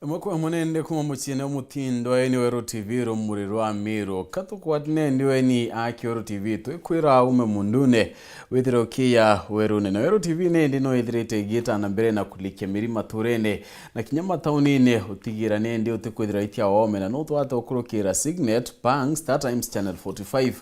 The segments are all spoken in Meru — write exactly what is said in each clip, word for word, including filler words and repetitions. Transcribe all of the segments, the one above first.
Amwe kwa amwe nende kuma muciene umutindwa eni Weru T V rumuri rwa Miru. Katukwati nende weni aki Weru T V, twikwira ume mundune, withire ukiya werune. Na Weru T V nende no ithirite igita na mbere na kulikia miri maturene na kinya mataunine, utigira nende utikwithira itia wome, na no twate ukurukira Signet, Pang, Star Times Channel forty-five,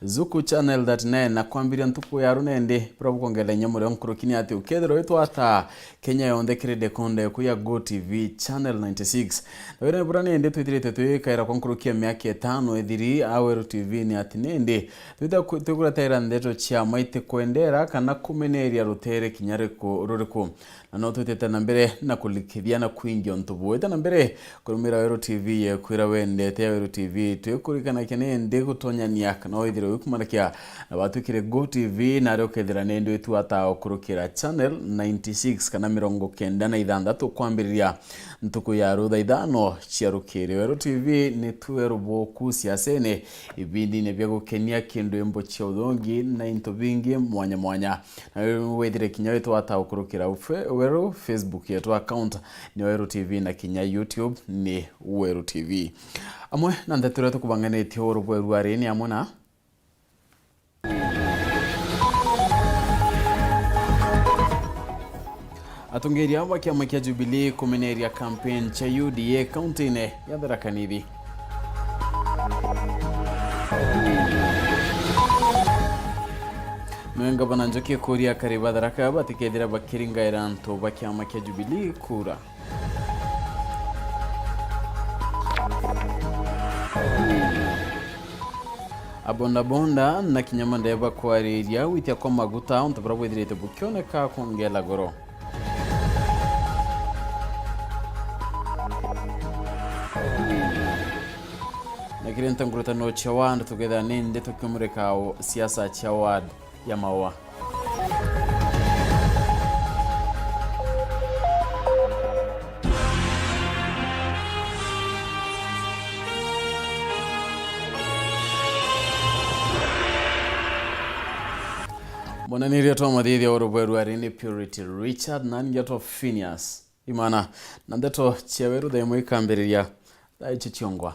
Zuku Channel thirty-nine, na kwambiria ntuku ya runende, bura bukongerera inya murio nkuruki ni ati ukethirwa witwata Kenya yonthe kiri dekonda eku ya Go T V Channel ninety-six. Na wira bura nindi twithirite twikaira kwa nkuruki ya miaka itano ithiri a Weru T V ni ati nindi twithira kwi-, twikuretera ndeto cia ma itikwendera kana kumeneria rutere kinya riku-, ruriku. Na no twitite na mbere na kulikithia na kwingia untu buu. Ita na mbere kurumira Weru T V yekwira wendete ya Weru T V. Twikurikanakia nindi gutonyania kana withire wikumanakia na batwikire Go T V, nario ukethira nindi witwata ukurukira channel ninety-six kana mirongo kenda na ithanthatu kwambiriria ntuku ya rutha ithano cia rukiri. Weru T V ni tuwe ruboku siasene, ibindine bia gukenia, kindu imbo cia uthongi na into bingi mwanya mwanya. Na withire kinya witwata ukurukira ufe-, Weru Facebook yetu account ni Weru T V na kinya YouTube ni Weru T V. Amwe na ndeto iria tukubanganitie uru bweru ari ni amwe na atongeria ba kiama kia Jubilee kumeneria campaign cia U D A kaunti-ini ya Tharaka Nithi. Nwe ngavana Njoki kuria akari ba Tharaka batikethira bakiringaira antu ba kiama kia Jubilee kura. Abondabonda na kinya mandereba kwariria gwitia kwa maguta, untu buria bwithirite bukioneka kwongela goro. Na kiri ntanguritano cia ward, tukethira ni ndi tukiumurika o siasa cia ward ya Maua. Mwananiria twa mathithia oro bweru ari ni Purity Richard, na ningetwa Phineas Imana, na ndeto cia weru thaa imwe ikambiriria thaa ici ciongwa.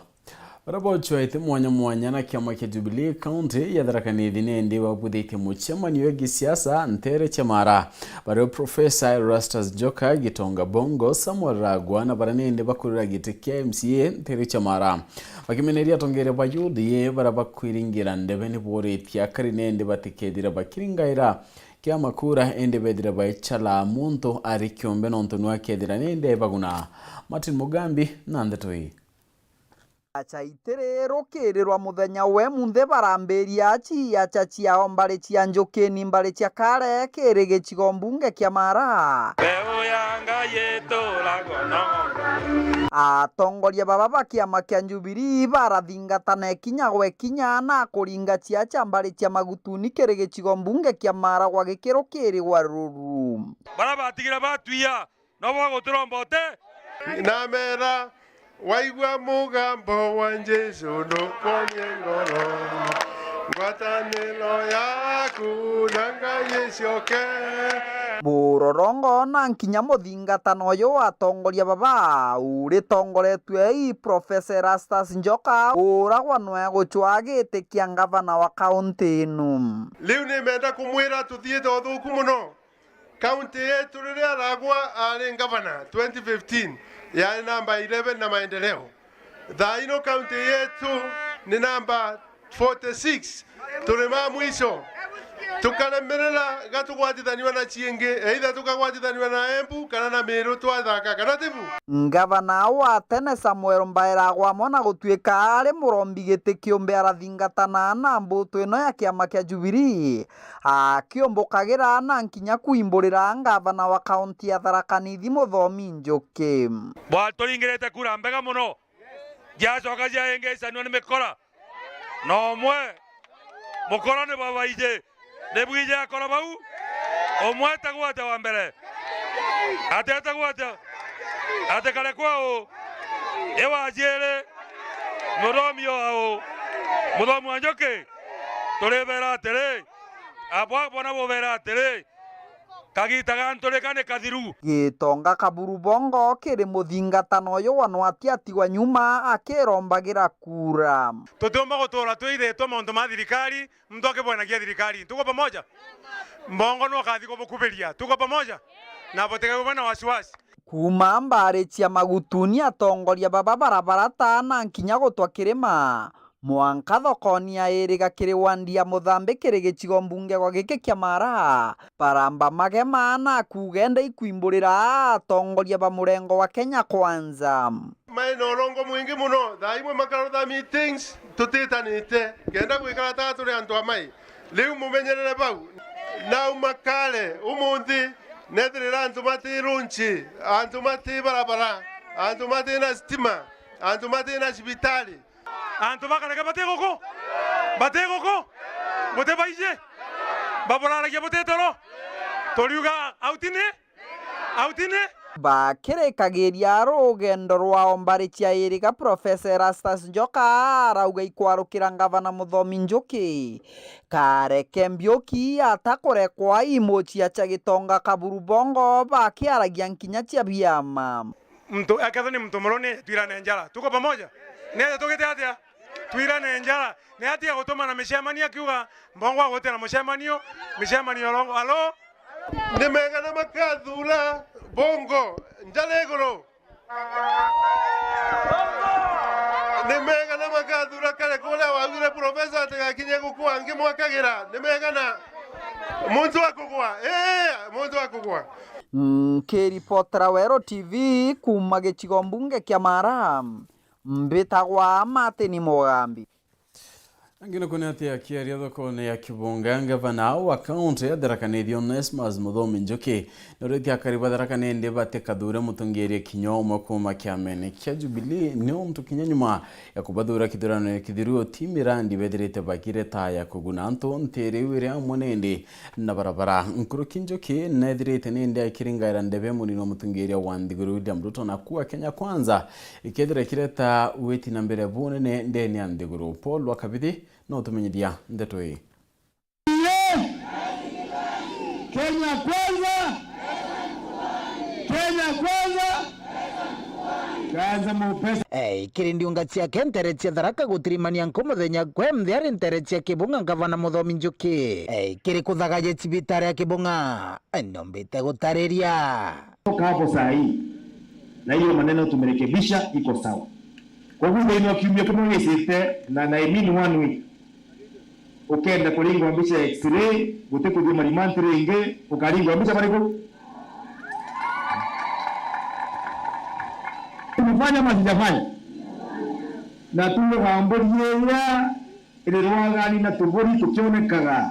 Baria bochwaite mwanya mwanya na kiama kia Jubilee County ya Tharaka Nithi nindi babuthitie mucemanio ya gisiasa ntere cia Mara, bario Professor Erastus Njoka, Gitonga Bongo, Samuel Ragwa na baria nindi bakurira giti kia M C A ntere cia Mara. Bakimeneria atongeria ba U D A baria bakwiringira ndebe ni boritie akari nindi batikethira bakiringaira kiama kura, indi bethira baichala muntu ari kiumbe nontu nwa kethira nindi ebaguna. Martin Mugambi na ndeto ii. Acha itiri rukirirwa muthenya we munthe barambiria achi acha ciao mbari cia Njukini, mbari cia Kare kiri gicigo mbunge kia Mara. Mbeu ya Ngai iturago no. Atongoria baba ba kiama kia Jubilee barathingatana ikinya gwe kinya na kuringa ciacha mbari cia Magutuni kiri gicigo mbunge kia Mara gwa gikiro kiri gwa ruru. Bara batigire batwia, no bo baguturomba ute? Namera, waigua mugambo wa Jesu ndukorie ngoro. Ngwataniro yaku na Ngai icoke. Murorongo na nkinya muthingatano uyu wa atongoria baba uritongoretue i Professor Erastus Njoka uragwa nwe gucwa giti kia ngavana wa kaunti inu. Riu nimenda kumwira tuthiite uthuku muno. Kaunti yetu riria aragwa ari ngavana twenty fifteen, yaari namba eleven na maendeleo. Thaa ino kaunti yetu ni namba forty-six. Turi ma mwisho. Tukaremerera gatugwatithaniwa na ciingi, either tukagwatithaniwa na Embu kana na Meru twathaka, kana tibu? Ngavana wa tene Samuel Mbaira agwamwa na gutuika ari murombi giti kiumbe arathingatana na mbutu ino ya kiama kia Jubilee. Akiumbukagira na nkinya kuimburira ngavana wa kaunti ya Tharaka Nithi Muthomi Njuki. Bwaturingirite kura mbega muno. Ciacoka ciaingicanua ni mikora. Na umwe, mukora ni babaiji. Ni bwiji akora bau. Umwe etagwo atia wa mbere? Ati etagwo atia? Ati kare kwao. Iwa ciiri. Muthomi o au. Muthomi wa Njuki. Turibera atiri, abwa bona bubera atiri, Kagita ga nturika ni kathiru. Gitonga Kaburu Bongo kiri muthingatano uyu wa nwati atigwa nyuma akirombagira kura. Tutiumba gutura twithiritwe mauntu ma thirikari, muntu akibwenagia thirikari. Tuko pamoja? Mbongo no kathi kubukubiria. Tuko pamoja? Na butigaigwe na wasiwasi. Kuuma mbari cia Magutuni, atongoria baba barabara ta na nkinya gutwa kirima, mwanka thokoni ya Iriga kiri wandi ya Muthambi kiri gicigo mbunge gwa giki kia Mara, baramba magema na kuuga ende ikwimburira atongoria ba murengo wa Kenya Kwanza. Mai na urongo mwingi muno. Thaa imwe makaro tha meetings tutitanite kenda gwikara ta turi antu a mai. Riu mumenyerere bau. Nauma kare umunthi nethirira antu mati runchi, antu mati barabara, antu mati na stima, antu mati na cibitari. Antu bakarega bati guku? Bati guku? Buti baiji? Baburaragia buti toro? Turiuga autini? Autini? Bakirikagiria rugendo rwao mbari cia Iriga, Profesa Erastus Njoka arauga ikwarukira Ngavana Muthomi Njuki. Kareke Mbiuki atakurekwa imuchia cia Gitonga Kaburu Bongo bakiaragia nkinya cia biama. Muntu, akethwa ni muntu muruni, twirane njara. Tuko pamoja? Ni atia tugite atia? Twirane njara. Ni atia gutuma na micemanio akiuga, Mbongo agwite na mucemanio, micemanio rongo. Alo? Ni mega na makathura Bongo, njara iguru. Ni mega na makathura kare kuria waugire profesa atigakinye gukua ngimwakagira. Ni mega na muntu wa kugwa. Ee, muntu wa kugwa. Nkiripotera Weru T V kuuma gicigo mbunge kia Mara, mbitagwa Martin Mugambi. Angĩ nĩ kũnĩ atĩ akiaria thoko-inĩ ya Kĩbunga, ngavana wa kaũntĩ ya Tharaka Nithi Onesmus Muthomi Njuki nĩorĩtie akari ba Tharaka Nithi batĩkathure mũtong'eria kinya ũmwe kuuma kĩamanĩ kĩa Jubilee nĩ ũndũ kinya nyuma ya kũbathura kĩthurano kĩthiru ti mirandi bethirĩte bagire ta ya kũguna antũ ntĩri wĩrĩ amwe nĩndĩ na barabara. Nkuruki Njuki nethirite nindi akiringaira ndebe munini wa mutongeria wa nthiguru William Ruto na kuwa Kenya Kwanza ikethira kireta witi na mbere bunene ndeni ya nthiguru. Paul Wakabithi no tumenyithia ndeto ii. Kenya Kwanza! Kenya Kwanza! Kwanza mupesa. Ei, kiri ndiunga ciake ntere cia Tharaka gutirimania nku muthenya kwe mthiari ntere cia Kibunga ngavana Muthomi Njuki. Ei, kiri kuthagaje cibitari ya Kibunga, ndombite gutariria. Toka hapo saa hii. Na hiyo maneno tumerekebisha, iko sawa. Kwa hivyo ndio kiumia kama wewe na, na I mean one week. Ukenda kuringwa mbica ya X-ray, gutikuthia marimantiri ringi, ukaringwa mbica bariku? Tumefanya ama sijafanya? Na tuugaga mburi iria iri rwagani na tuburi tukionekaga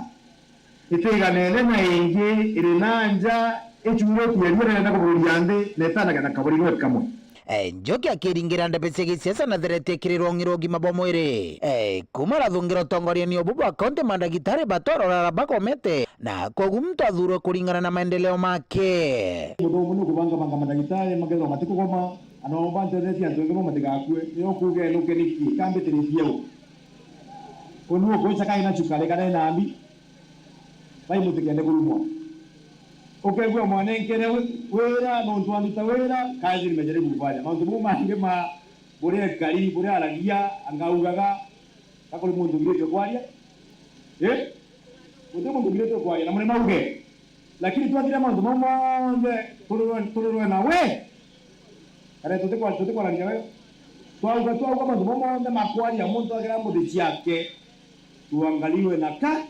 itiganene na ingi iri na nja icurutie iria rirenda kubururia nthi na itanaga na kaburi gwe kamwe. Eh, Njuki akiringira ndebe cia gisiasa na theretie kiri rwong'i rwa ugima bwa mwiri. Eh, kuma arathungira utongoriani ubu bwa kaunti, mandagitari batwarorara bagomete, na kogu muntu athurwe kuringana na maendeleo make. Muthomu ni ukubangabanga mandagitari makethirwa matikugoma, ana o bantethetie antu engi bo matigakue. Ni ukuga enuke niki? Kambitiritie u? Unu ukuica kai na cukari kana ina mbi? Bai mutikende kurumwa. Ukegua mwanenkere wi-, wira nontu anduta wira, kazi nimejaribu kufanya. Mauntu mau mangi ma buria ekari, buria aragia, angaugaga, ka kuri muntu ngiritwe kwaria? Eh? Guti muntu ngiritwe kwaria, na muri mauge. Lakini twathira mauntu mau monthe, turirwe, turirwe nawe. Kare tutikwa-, tutikwarania we. Twauga, twauga mauntu mau monthe makwaria muntu agira mbuthi ciake, tuangaliwe na ka-,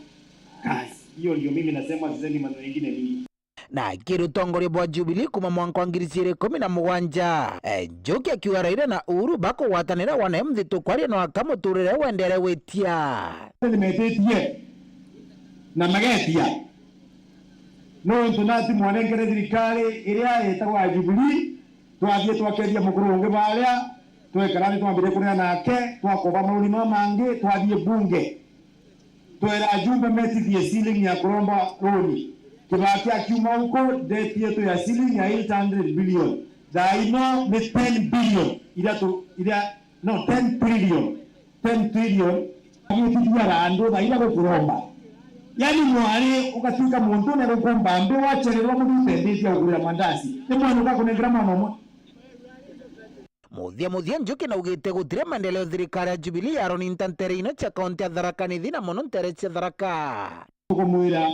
kazi. Hiyo ndio mimi nasema, sisemi maneno mengine mingi. Na kiri utongoria bwa Jubilee kuma mwanka wa ngiri ciiri ikumi na mugwanja, eh, Njuki akiuga Raila na Uhuru bakugwatanira wone mthitu kwaria no aka muturire wendere witia. Nimetitie na magetia. Nontu nati mwanenkere thirikari iria yetagwa ya Jubilee, twathie twakethia mukuru ungi baria, twekara ni twambire kuria nake, twakoba mauni mama mangi, twathie bunge. Twera ajumbe metithie ceiling ya kuromba loan. Kibaki akiuma huko, debt yetu ya ceiling ya eight hundred billion. Thaa ino ni ten billion. Iria tu, iria, no, ten trillion. Ten trillion. Agitithia randu thaa ira gukuromba. Yaani mwari ugatuika muntu ni gukumba mbi wacererwa muthute mbi cia kugurira mandasi. Ni mwana ugakunengera mwana umwe. Muthia muthia Njuki naugite gutiri maendeleo thirikari ya Jubilee yaroninta ntere ino cia kaunti ya Tharaka Nithi na mono ntere cia Tharaka. Tukumwira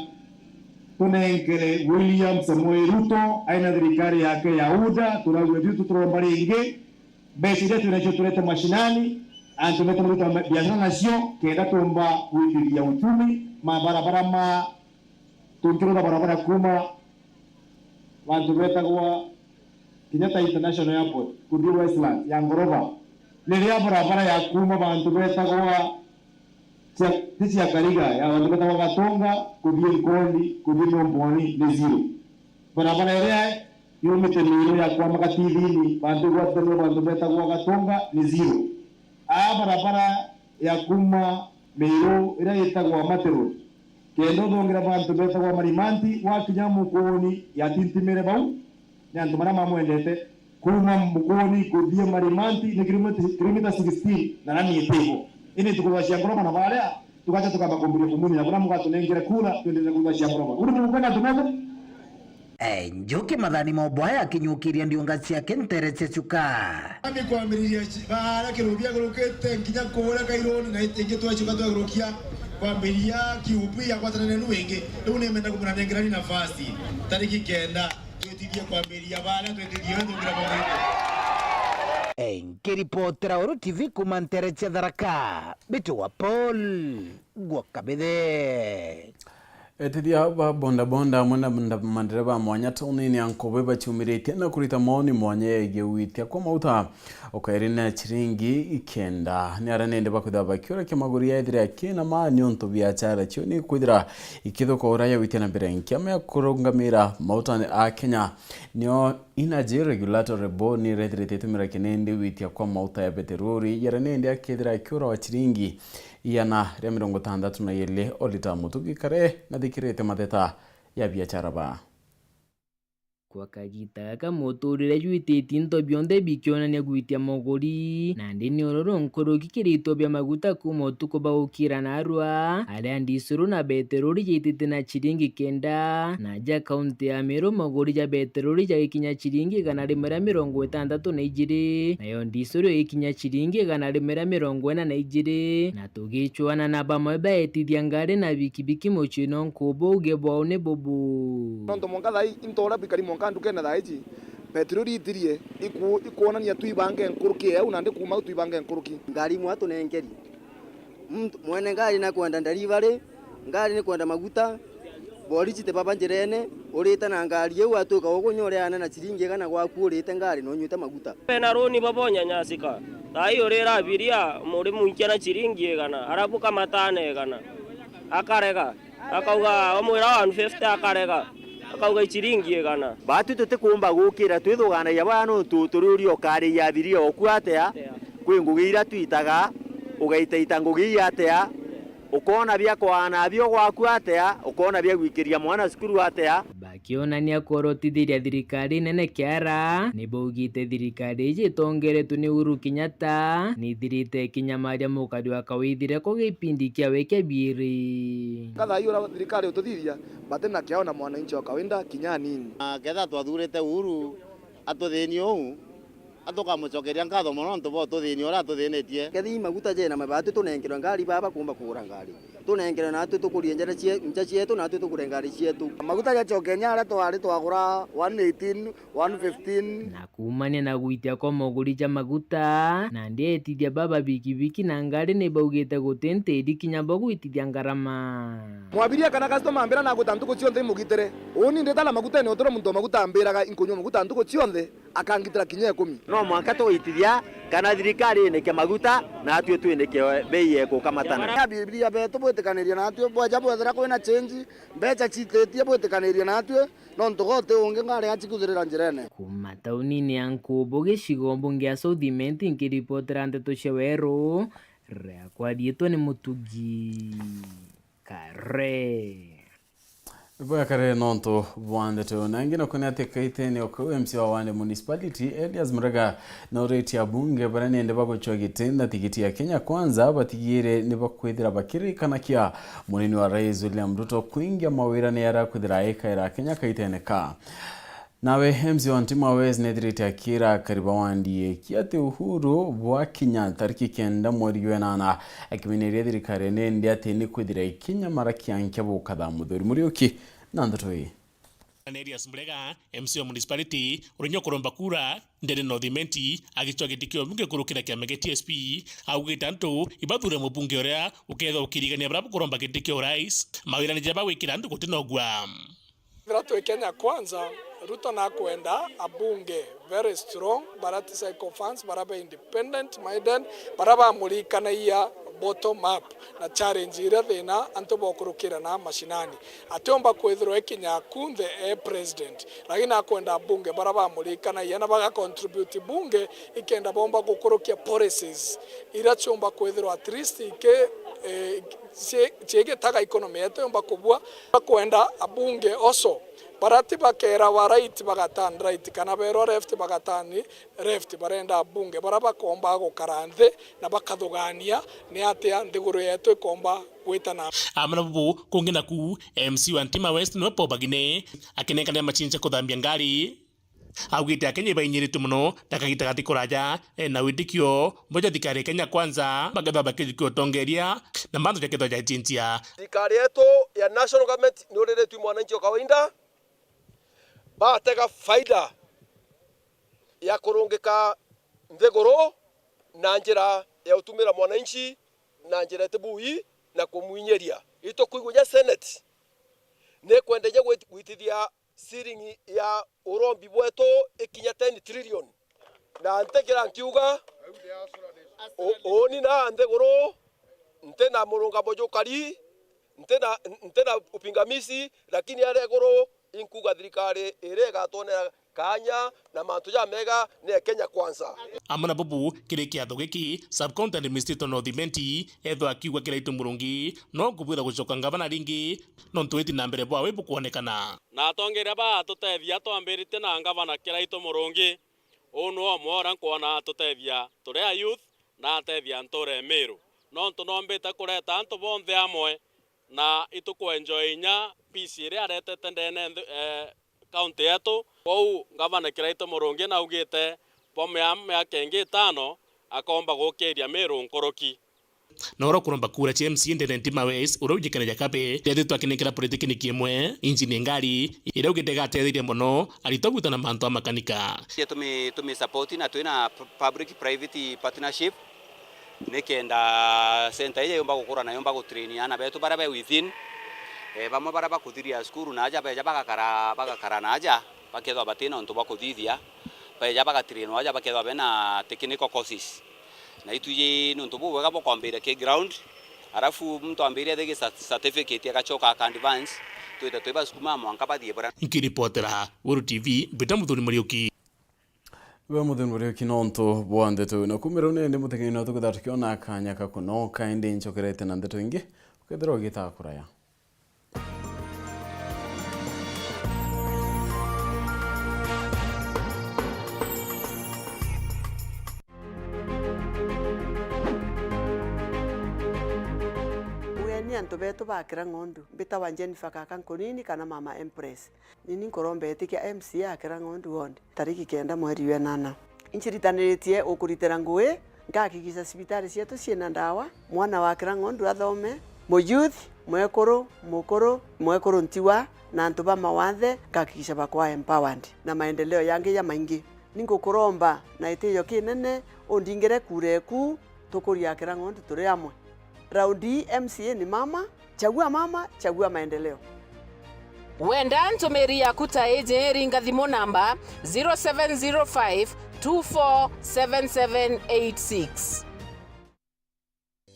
tunengere William Samoei Ruto aina thirikari yake ya UDA, turauga biu tuturomba ringi. Mbeca iria twinacio turete mashinani, antu betu maruta biashara nacio, kenda tumba gwitithia uchumi, mabarabara ma, tungirutha barabara kuma bantu betagwa Kenyatta International Airport kuthi Westlands ya ngoroba, riria barabara ya kuma bantu betagwa cia, ti cia Kariga, ya bantu betagwa Gatunga kuthi Nkoni kuthi Nyomboni ni zero. Barabara iria yumite Miru ya kwamaka Tithini, bantu igwatithanua bantu betagwa Gatunga ni zero. Aa barabara ya kuma Miru iria yitagwa Mate Road, kenda uthongira bantu betagwa Marimanti, wakinya Mukuni yatintimire bau, ni antu maria mamwendete. Kuma Mukuni kuthie Marimanti ni kilomita, kilomita sixteen, na rami itibo. Ini tukuthwa cia ngoroba na baria, tugacha tukamba kumbiria kumunyira, buria mugatunengere kura, twendelee kuthwa cia ngoroba. Uri mukwenda tunathe? Eh, Njuki mathani mobwaya akinyukiria ndiunga ciake ntere cia cuka. Ami kwambiriria ci-, baara kirubia gurukite nginya kuria Kairuni, na ingi twacuka twegurukia kwambiria kiupi ya gwatanana nu wingi. Riu nimenda kumuna nengerani nafasi tariki kenda, twitithie kwambiria baara, twitithie we thungira mabwite. Eh, nkiripotera Uru T V kuma ntere cia Tharaka, Bitu wa Paul. Gwa kabithe. Etithia ba bodaboda amwe na nda-, mandereba a mwanya taunini ya Nkubu ibaciumiritie na kurita maoni mwanya yegie gwitia kwa mauta ukairi na chiringi ikenda. Ni aria nende bakwithira bakiurakia maguri yethira kina ma niuntu biachara cio ni kwithira ikithuka uria yagwitia na mbere. Nkiama ya kurungamira mauta a Kenya nio Energy Regulatory Board ni irethirite itumira kinindi gwitia kwa mauta ya peteroli, yaria nindi akethira akiura wa chiringi igana ria mirongo itantatu na iiri o lita. Mutugi kare nathikirite mateta ya biachara ba. Kwa kagita gaka muturire jwititie into bionthe bikionania gwitia moguri, nandi ni uroro nkuruki kiri ito bia maguta kuma utuku baukira narua, aria ndisuru na beterori jaitite na chiringi kenda, na ja kaunti ya Meru moguri ja beterori jagikinya chiringi igana rimwe ria mirongo itantatu na ijiri, nayo ndisuru igikinya chiringi igana rimwe ria mirongo ina na ijiri, na tugicuana na bamwe baetithia ngari na bikibiki mucii no nkubu uge bwao ni bubu. Nontu mwanka thaa ii into uria bikari mwanka ndukene thaa iji, petroli itirie, iku-, ikwonania twibange nkuruki eu nandi kuma au twibange nkuruki. Ngari imwe atunengeri. Muntu, mwene ngari nakwenda delivery, ngari nikwenda maguta, borichi ti baba njirene, urite na ngari iu atuika ugunyoreane na chiringi igana gwaku urite ngari na unyuite maguta. Bena runi baba unyanyasika. Thaa ii urira abiria, muri mwikia na chiringi igana, arabu kamatane igana. Akarega. Akauga, omwira one fifty akarega. Akauga, "Ichiringi igana." Baatu tutikumba gukira twithuganagia baa nuntu turi uri ukariia abiria oku atia? Kwi ngugi iria twitaga, ugaitaita ngugi ii atia? Ukoona bia kwaana abio gwaku atia? Ukoona bia gwikiria mwana cukuru atia? Bakionania kworotithiria thirikari nene kiara, ni baugite thirikari iji itongeretwe ni Uhuru Kenyatta nithirite ikinyamaria mukari wa kawaithire kwa gipindi kiawe kia biiri. Nka thaa ii uria thirikari ututhithia, bati na kiao na mwananchi wa kawaida kinya anini. Na ketha twathurite Uhuru atuthinie uu, atukamucokeria nkatho mono nontu bwa ututhinia uria atuthinitie. Kethi maguta jena mabati tunenkerwe ngari baba kumba kugura ngari. Tunenkerwe natwi tukurie njara cie-, nja cietu natwi tugure ngari cietu. Maguta jacoke nya aria twari twagura one eighteen, one fifteen. Na kuumania na gwitia kwa moguri ja maguta, nandi etithia baba bikibiki na ngari ni baugite guti ntiri kinya bo gwitithia ngarama. Mwabiria kana customer ambira naguta ntuku cionthe imugitire. Uuni ndita na maguta ni uturo muntu wa maguta ambiraga inkunywa maguta ntuku cionthe, akangitira kinya ikumi. No mwanka tugaitithia kana thirikari inike maguta na atwi twinike bei yekukamatana. Abiria betu bwitikanirie natwi, bweja bwethira kwina change, mbeca cititie bwitikanirie natwi, nontu goti ungi ngari acikuthirira njirene. Kuma taunini ya Nkubu, gicigo mbunge ya South Imenti, nkiripotera ndeto cia Weru, riakwa riitwa ni Mutugi Kare. Bwakare nontu bwa ndeto na ingi, na kwina ati kaitene o kau M C wa Wande Municipality, Elias Murega, na uritie abunge baria nende bagucwa giti na tigiti ya Kenya Kwanza batigire ni bakwithira bakirikanakia munini wa Rais William Ruto kwingia mawirane aria akwithira aikaira Kenya kaitene ka. Nawe M C wa Ntima West nethirite akira akari ba wandi eki ati Uhuru bwakinya tariki kenda mweri jwa enana, akimeneria thirikari nende ati ni kwithira ikinyamara kiankia bukatha Muthuri Muriuki na ndeto ii. Elias Murega, M C wa Municipality, uria nyokuromba kura, Ndene North Imenti, agicwa giti kia ubunge kurukira kiama gia T S P, augite antu ibathure mubunge uria ukethwa ukirigania baria bukuromba giti kia urais, mawirane jaria bagwikira antu gutinogua. Ethira twi Kenya Kwanza, Ruto nakwenda abunge very strong, baria ti sycophants, baria be independent minded, baria bamurikanagia bottom up na challenge iria thina antu bokurukira na mashinani. Atiumba kwithirwa ikinya kunthe e president, lakini akwenda abunge baria bamurikanagia na baga contribute bunge ikenda bomba gukurukia policies iria ciumba kwithirwa at least iki, eh, cie-, ciigitaga economy yetu yumba kubua. Bakwenda abunge also baria ti bakerawa right bagaturn right, kana berwa left bagaturn left. Barenda abunge baria bakomba gukara nthi na bakathugania ni atia nthiguru yetu ikomba gwitana. Amwe na bubu kungi naku, M C wa Ntima West niwe Paul Bagine, akinenkania macini cia kuthambia ngari. Augite Akenya ibainyiritue mono na kagita gati kuraja, ena witikio boja thirikari ya Kenya Kwanza bakethwa bakijukia utongeria na mantu jakethwa jaitinjia. Thirikari yetu ya national government ni uriritue mwananchi wa kawaida, batega faida ya kurungika nthiguru na njira ya utumira mwananchi na njira itibui na kumwinyiria. Itukwigua ja Senate ni kwenda inya gwit-, gwitithia ceiling ya urombi bwetu ikinya ten trillion. Na ntikira nkiuga, u-, uuni na nthiguru, ntina murungamo jukari, ntina, ntina upingamizi, lakini aria iguru inkuga thirikari iria igatwonera kaanya na mantu jamega ni ya Kenya Kwanza. Amwe na bubu, kiri kiatho giki, Sub-County Administrator North Imenti ethwa akiuga Kiraitu Murungi no kubwira gucoka ngavana ringi, nontu witi na mbere bwawe bukwonekana. Na atongeria batutethia twambiritie na ngavana Kiraitu Murungi, uu niwe umwe uria nkwona atutethia turi a youth na atethia ntuura ya Meru, nontu nombite kureta antu bonthe amwe na itukuenjoy inya peace iria aretete ndene nthi-, eh, kaunti yetu. Kwou ngavana Kiraitu Murungi naugite bwa mia-, miaka ingi itano akomba gukiria Meru nkuruki. Na uria ukuromba kura cia M C A ndene Ntima West, uria ujikanagia kabe, ndethitwe akinenkera politiki niki imwe, injini ya ngari, iria augite igatetheria mono aritwa gwita na mantu a makanika. Tumi, tumi support na twina p-, public private partnership. Nikenda center iji yumba gukura na yumba gutrain aana betu baria be within, eh, bamwe baria bakuthiria cukuru na aja beja bagakara, bagakara na aja, bakethwa batina untu bwa kuthithia, beja bagatrainwa aja bakethwa bena technical courses. Na itwiji ni untu bubwega bwa kwambiria ki ground, arafu muntu ambiria athi gi cer-, certificate agacoka aka advance, twite twibasukuma mwanka bathie bura. Nkiripotera Weru T V, Peter Muthoni Muriuki. We Muthoni Muriuki nontu bwa ndeto iu. Na kumira u nindi muthenya no tukithira tukiona kanya ka kunoka, indi ncokerete na ndeto ingi, ukethira ugitaa kuraya. Ugeni antu betu bakira ng'ondu, mbitawa Jennifer Kaka Nkunini kana Mama Empress. Nini nkuromba itikia M C A akira ng'ondu ward, tariki kenda mweri wa enana. Inciritaniritie ukuritira ngui, nkahakikisha cibitari cietu ciina ndawa, mwana wa akira ng'ondu athome, muyouth, mwekuru, mukuru, mwekuru ntiwa, na antu ba mawathe, nkahakikisha bakwa empowered, na maendeleo yangi jamaingi. Ningukuromba na itiyo kinene, undingire kura eku, tukurie akira ng'ondu turi amwe. Raundi ii M C A ni mama, chagua mama, chagua maendeleo. Wenda ntumiri yaku ta iji, ringa thimu namba zero seven zero five two four seven seven eight six.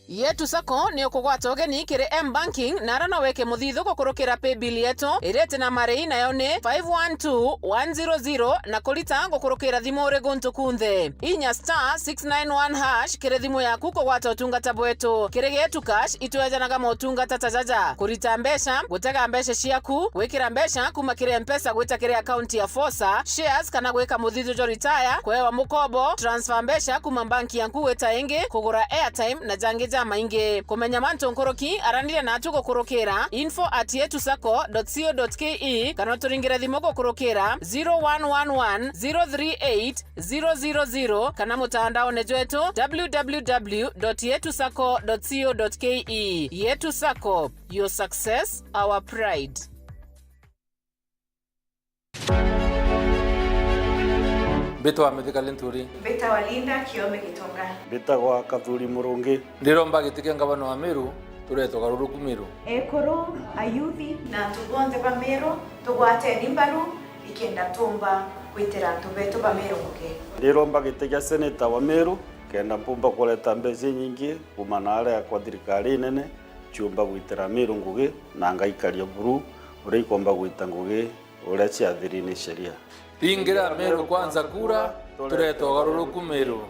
Yetu Sacco ni ukugwata ugeni kiri M-Banking, na ara no wike muthithu gukurukira paybill yetu iria iti na marei, nayo ni five one two one zero zero, na kurita gukurukira thimu uri guntu kunthe. Inya star six nine one hash kiri thimu yaku kugwata utungata bwetu. Kiri Getu Cash, itwejanaga motungata ta jaja: kurita mbeca, gutega mbeca ciaku, gwikira mbeca kuma kiri M-Pesa gwita kiri akaunti ya Fosa, shares kana gwika muthithu jwa retire, kwewa mukobo, transfer mbeca kuma banki yaku gwita ingi, kugura airtime na jangi jamaingi. Kumenya mantu nkuruki, araniria natu gukurukira info at yetu sacco dot co dot ke kana uturingire thimu gukurukira zero one one one zero three eight zero zero zero kana mutandaone jwetu w w w dot yetu sacco dot co dot ke. Yetu Sacco, your success, our pride. Mbitwa Mithika Linturi. Mbitagwa Linda Kiome Gitonga. Mbitagwa Kathuri Murungi. Ndiromba giti kia ngavana wa Meru, turete ugaruruku Meru. Ekuru, ayuthi, na antu bonthe ba Meru, tugwateni mbaru, ikenda tumba gwitira antu betu ba Meru ngugi. Ndiromba giti kia seneta wa Meru, kenda mpumba kureta mbeca inyingi kuma na aria kwa thirikari inene, ciumba gwitira Meru ngugi, na ngaikaria buru uria ikomba gwita ngugi uria ciathiri ni sheria. Ringira Meru Kwanza kura, turete ugaruruku Meru.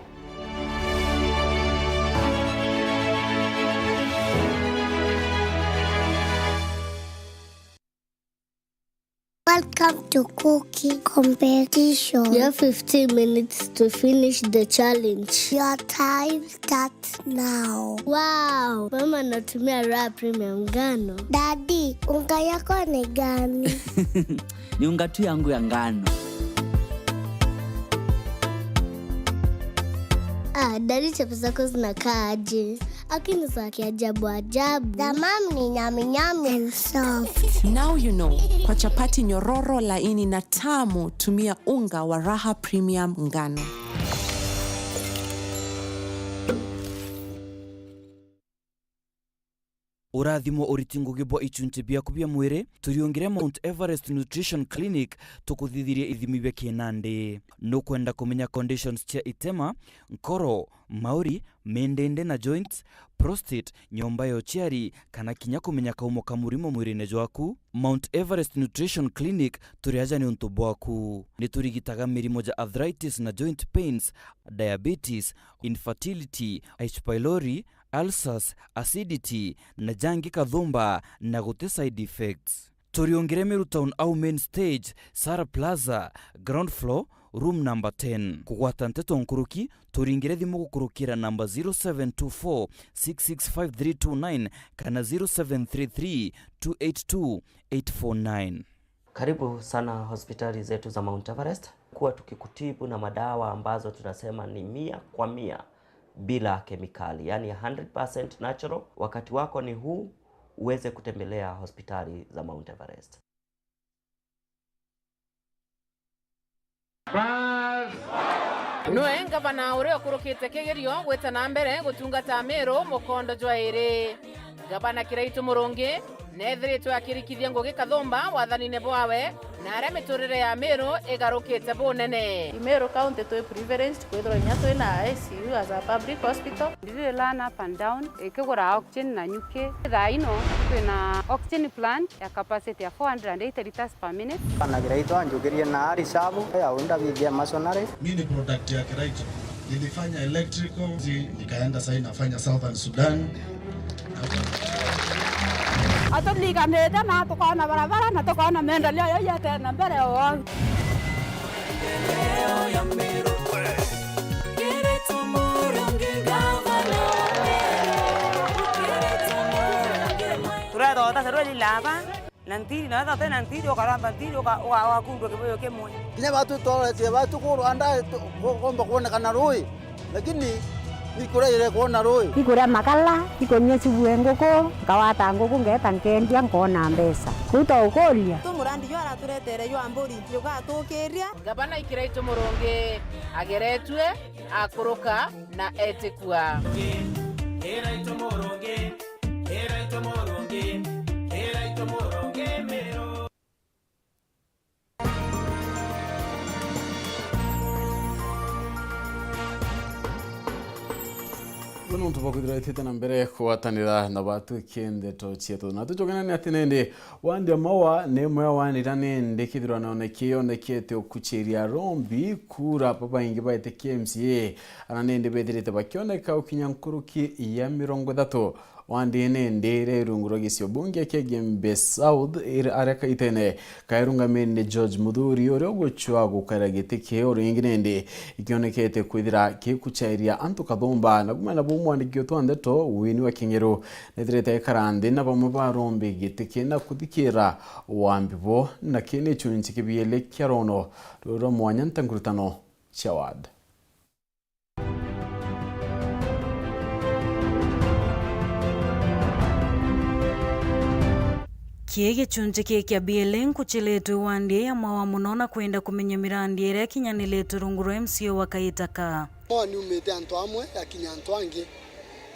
Welcome to cooking competition. You have fifteen minutes to finish the challenge. Your time starts now. Wow, mama anatumia Raha Premium ngano. Daddy, unga yako ni gani? Ni unga tu yangu ya ngano. Ah, daddy, chapo zako zinakaa aje? Lakini za kiajabu ajabu. The mom ni nyami nyami and soft. Now you know, kwa chapati nyororo, laini na tamu, tumia unga wa Raha Premium ngano. Urathimo uriti ngugi bwa ichunchi biaku bia mwiri, turiungire Mount Everest Nutrition Clinic, tukuthithirie ithimi bia kinandi. Nukwenda kumenya conditions cia itema, nkoro, mauri, mindindi na joints, prostate, nyomba ya uciari, kana kinya kumenya kaumo ka murimo mwirine jwaku? Mount Everest Nutrition Clinic turi aja niuntu bwaku. Ni turigitaga mirimo ja arthritis na joint pains, diabetes, infertility, H. pylori, ulcers, acidity, na jangi kathumba, na guti side effects. Turiungire Meru Town au main stage, Sara Plaza, ground floor, room number ten. Kugwata nteto nkuruki, turingire thimu gukurukira namba zero seven two four six six five three two nine kana zero seven three three two eight two eight four nine. Karibu sana hospitali zetu za Mount Everest. Kuwa tukikutibu na madawa ambazo tunasema ni mia kwa mia bila kemikali, yani hundred percent natural. Wakati wako ni huu uweze kutembelea hospitali za Mount Everest. Nwe ngavana uria ukurukite kigerio gwita na mbere gutungata Meru mukondo jwa iri. Ngavana Kiraitu Murungi neethiritwe akirikithia ngugi kathumba wathanine bwawe, na aria miturire ya Meru igarukite bunene. Meru County twi privileged kwithirwa inya twina I C U as a public hospital. Ndiri run up and down, ikigura oxygen na nyuki. Thaa ino twina oxygen plant ya capacity ya four hundred and eighty liters per minute. Bana Kiraitu anjukirie na ari shabu ya unda bigia masonary. Mi ni product ya Kiraitu. Nilifanya electrical, zi-, nikaenda sasa nafanya Southern Sudan. Aturiganite na tukona barabara na tukona maendeleo yo yete na mbere o. Turetha utasarua lilaba. Na ntiri, na wethira utina ntiri, ukaramba ntiri, uka-, uka-, ugakundwa kibuyu kimwe. Kinya batu tworetie batu kurwa nda, tu-, ku-, kumba kwonekana rui, lakini ni kuria ire kwona rui. Ikuria makala, ikunyia cibue nguku, nkawata nguku, ngeeta nkendia, nkona mbeca. Kuu twaukuria. Tu murandi jwa araturetere jwa mburi, jugatukiria. Ngavana Kiraitu Murungi ageretue, akuruka na etikua. Kiraitu Murungi. Uu ni Antu bakwithirwa itite na mbere kugwatanira na batwike ndeto cietu. Na tucokene ni ati nindi wandi ya Maua ni imwe ya wandi ira nindi kithirwa none kiyonekete ukuchiria rombi kura babaingi baitikia M C A, ana nindi bethirite bakioneka ukinya nkuruki ya mirongo ithatu. Wandi nindi iri rungu rwa gicio bunge kia Gembe South, iri aria kaitene kairungamiri ni George Muthuri, uria ugucua gukaira giti kiu ringi nindi ikionekete kwithira gikuchairia antu kathumba. Na kumana buu mwandiki wetu wa ndeto Winnie wa Kingeru nethirite aikara nthi na bamwe ba rombi giti kina kuthikira wambi bo, na kii ni chunchi kibiele kia rono ruru rwa mwanya nta nkurutano cia ward. Kii gichunchi kii kia B L A nkuchiritwe wandi ya Maua mono na kwenda kumenya mirandi iria ikinyaniritwe rungu rwa M C A wa Kaitaka. Maua niumite antu amwe yakinya antu angi.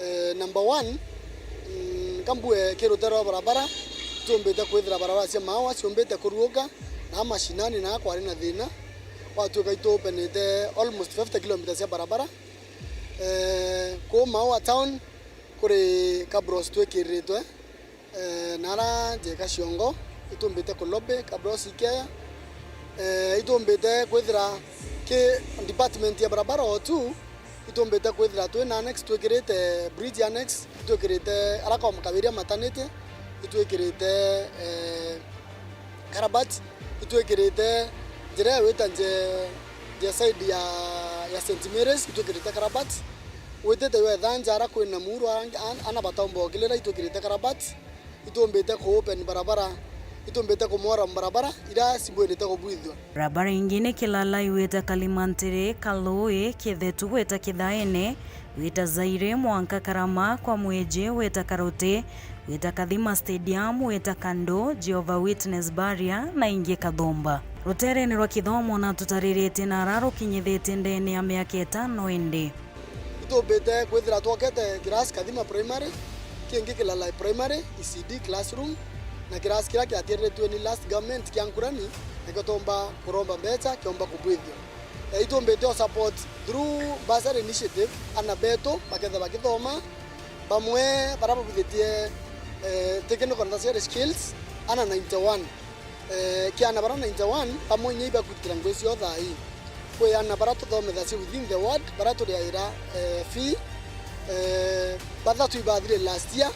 Eh, number one, mm, kambue ki rutere rwa barabara, tumbite kwithira barabara cia Maua ciumbite kuruuka, na mashinani na kwari na thina. Gwatuika ituopenete almost fifty kilometres cia barabara. Eh, kuu Maua town kuri cabros twikiriritwe, eh, nara njeka ciongo, itumbite kulobi cabros ikeya. Eh, itumbite kwithira ki department ya barabara o tu, itumbite kwithira twi na annex twikirite bridge annex, itwikirite ara kwa makabiria matanite, itwikirite, eh, karabati, itwikirite njira ya gwita nje, nje side ya, ya Saint Mary's, itwikirite karabati. Witite wetha nja ara kwina muru, ara, an-, ana bataumba okilira, itwikirite karabati. Itumbite ku open barabara, itumbite kumwara barabara ira cibwirite kubwithua. Barabara ingi ni Kilala iwita Kalimantiri, Kalui, Kithetu gwita Kithaene, gwita Zaire, mwanka Karama, kwa Mwiji, gwita Karuti, gwita Kathima Stadium, gwita Kandu, Jehovah Witness Barrier, na ingi Kathumba. Ruterene rwa kithomo na tutariritie na ara rukinyithitie ndene ya miaka itano indi. Itumbite kwithira twokete kirasi Kathima Primary, kingi Kilala Primary, E C D classroom, na kirasi kiria kiatiariritue ni last government kia Nkurani, nikio tuumba kuromba mbecha, kiomba kubwithua. Eh, itumbite o support through bursary initiative, ana betu baketha bakithoma, bamwe bara babwithitie, eh, technical necessary skills, ana ninety-one. Eh, kia ana bara ninety-one, bamwe inya ibakwitira ngugi cio thaa ii. Kwi ana bara tuthomithagia within the ward, bara turiaira, eh, fee, eh, bathatu ibathire last year,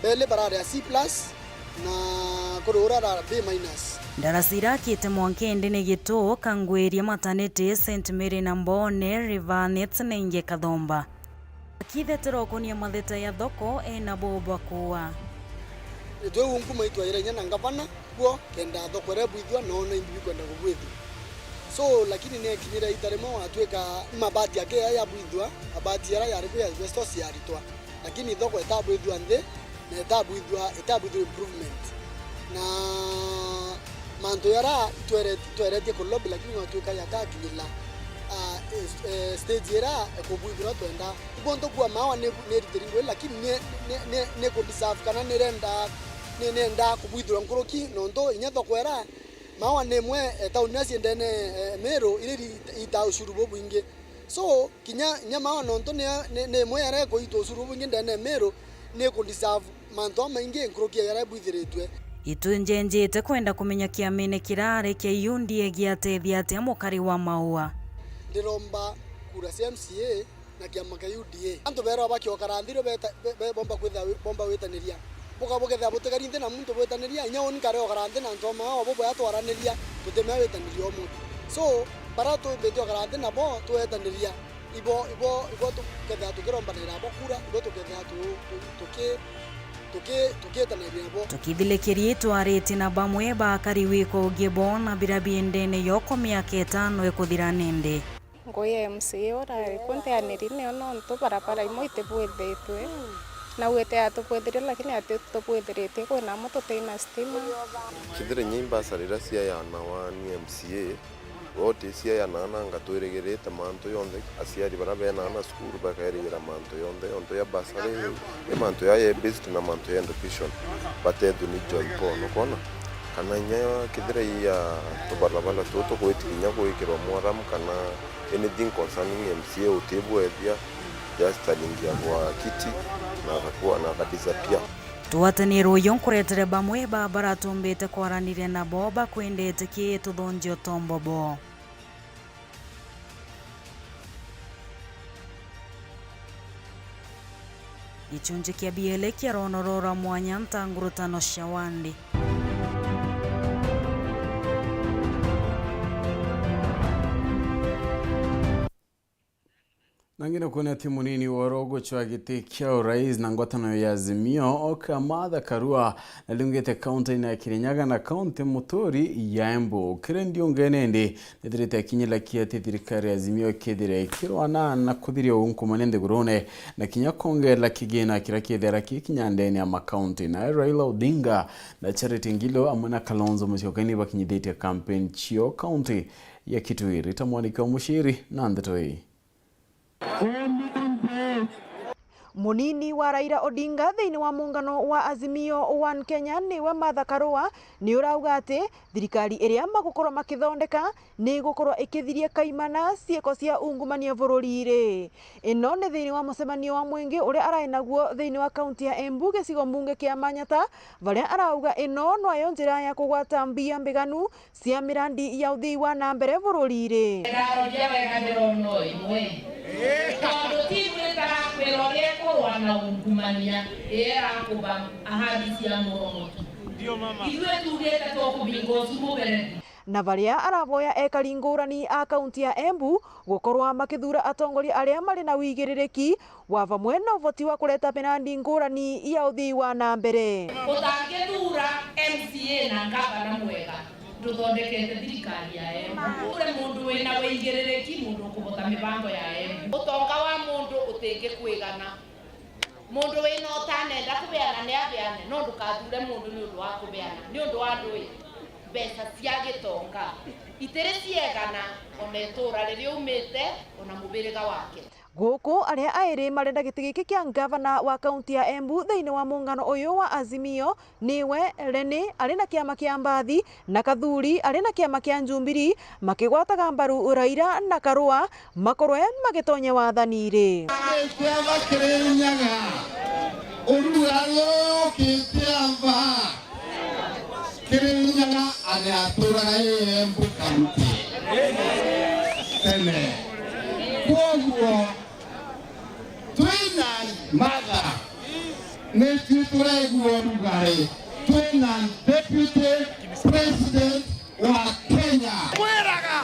beli bararia C plus, na kuri uria ara B minus. Ndarasi irakite mwanka indi ni Gitu, Kangwiria Maternity, Saint Mary na Mbone, River Nets na ingi Kathomba. Akithetera ukonia matheta ya thoko, ena bo bwa kuua. Itwe uu nkuma itwaira inya na ngavana, kuo kenda thoko iria bwithua, noona imbi bikwenda kubwithua. So, lakini nekinyire ita rimwe watwika mabati ake ya yabwithua, mabati ara yari ku ya asbestos yaritwa. Lakini thoko itabwithua nthi, na itabwithua, itabwithua improvement. Na mantu yara itwere-, itweretie ku lobby, lakini gwatuika yatakinyira, ah, eh, eh, stage ira ikubwithirwa twenda. Ibonto kuwa Maua ni, ni ritiri ngui, lakini ni, ni, ni, ni ku deserve kana ni renda, ni nenda kubwithirwa nkuruki, nontu inya thoko ira Maua ni imwe, eh, tauni iria ciendene, eh, Meru, iria iri ita ushuru bubwingi. So, kinya, kinya Maua nontu ni, ni, ni imwe yaria ikuitwa ushuru bubwingi ndene ya Meru, ni iku deserve mantu jamaingi nkuruki ya jaria bwithiritue. Itu njenjete kwenda kumenya kiamene kirari kia U D A giatethia atia mukari wa Maua. Ndiromba kura cia M C A na kiama kia U D A. Antu berwa bakiokara nthi rio beta-, be-, be-, bomba kwitha-, bomba witaniria. Buka bukethira butigari nthi na muntu bwitaniria, inya uni nkare okara nthi na antu a Maua bo bwea twaraniria, tutimea witaniria umwe. So, bara tumbite okara nthi nabo, twetaniria. Ibo, ibo, ibo tukethira tukirombanira nabo kura, ibo tukethira tu-, tu-, tuki-, tuki-, tukietanagia nabo. Tukithilikirie itwaritie na bamwe bakari wiko ugie bo na bira biendene yoko miaka itano ikuthira nindi. Ngui ya M C A uria ikuo nteaniri nio nontu barabara imwe itibwithitue. Na gwite atubwithirie lakini ati tubwithiritie kwina amwe tutina stima. Kethira inya imbasari iria ciayanawa ni M C A, Woti ciayanaga na ngatwirigirite mantu jonthe, aciari baria bena aana cukuru bakerigirira mantu jonthe, ontu ya bursary, i mantu ya based na mantu ya education, batethue ni John Paul, nukwona? Kana inya kethira i ya tubarabara tutu gwiti kinya gwikirwa mwaramu kana anything concerning M C A utibwethia, Just aliingia kwa kiti na akakuwa na akadisappear. Tugwataniro uyu nkuretere bamwe ba baratumbite kwaraniria nabo bakwendete ki tuthonje utombo bo. Gicunji kia biele kia rono rora mwanya ntangurutano cia wandi. Nangi nukwona ati munini wa oro gucwa giti kia urais na ngwataniro ya Azimio, Oka Martha Karua, nariungite kaunti-ini ya Kirinyaga na kaunti muturi ya Embu. Kiri ndiungene indi nithirite akinyira ki ati thirikari ya Azimio ikithire ikirwana na kuthiria unkumania nthigurune na kinya kwongerera kigina kiria kithera kikinya ndene ya makaunti. Nawe Raila Odinga na Charity Ngilu amwe na Kalonzo Musyoka nibakinyithitie kampeni cio kaunti ya Kitui. Rita Mwaniki wa Muciri na ndeto ii. Munini wa Raila Odinga thiini wa muungano wa Azimio One Kenya niwe Martha Karua ni urauga ati thirikari iria magukorwo makithondeka ni igukorwo ikithiria kaimana ciiko cia ungumania bururi-ri. Ino ni thiini wa mucemanio wa mwingi uria arai naguo thiini wa kaunti ya Embu, gicigo mbunge kia Manyata, varia arauga ino nwayo njira ya kugwata mbia mbiganu cia mirandi ya uthii wa na mbere bururi-ri. Ndaroria wega ndirono imwe. Tondu timu itarakwira uria ikurwa na ungumania, ii irakuba ahadi cia muromo tu. Ithui tuugite tukubinga ucu muberethi. Na varia aravoya ekari ngurani a kaunti ya Embu gukorwa makithuura atongoria aria mari na wigiririki wa vamwe na uvoti wa kureta mirandi ngurani ya uthii wa na mbere. Utangithuura M C A na ngavana mwega, nduthondekete thirikari ya Embu. Thuure mundu wina wigiririki, mundu ukuvota mibango ya Embu. Utonga wa mundu utingikwigana. Mundu wina utanenda kubeana ni abeane, no ndukathuure mundu ni undu wa kubeana, ni undu wa ndui. Mbeca cia gitonga itiri ciegana, ona ituura riria umite, ona mubiriga wake. Guku aria airi marenda giti giki kia ngavana wa kaunti ya Embu thiini wa muungano uyu wa Azimio niwe Reni ari na kiama kia Mbathi na Kathuri ari na kiama kia Jubilee makigwataga mbaru Raila na Karua makorwe magitonya wathani-ri. Kiama Kirinyaga, urugarukite ava. Kirinyaga ari aturaga ii Embu County tene. Kwoguo, twina Martha, nitwi turaigua urugari, twina Deputy President wa Kenya. Mwiraga,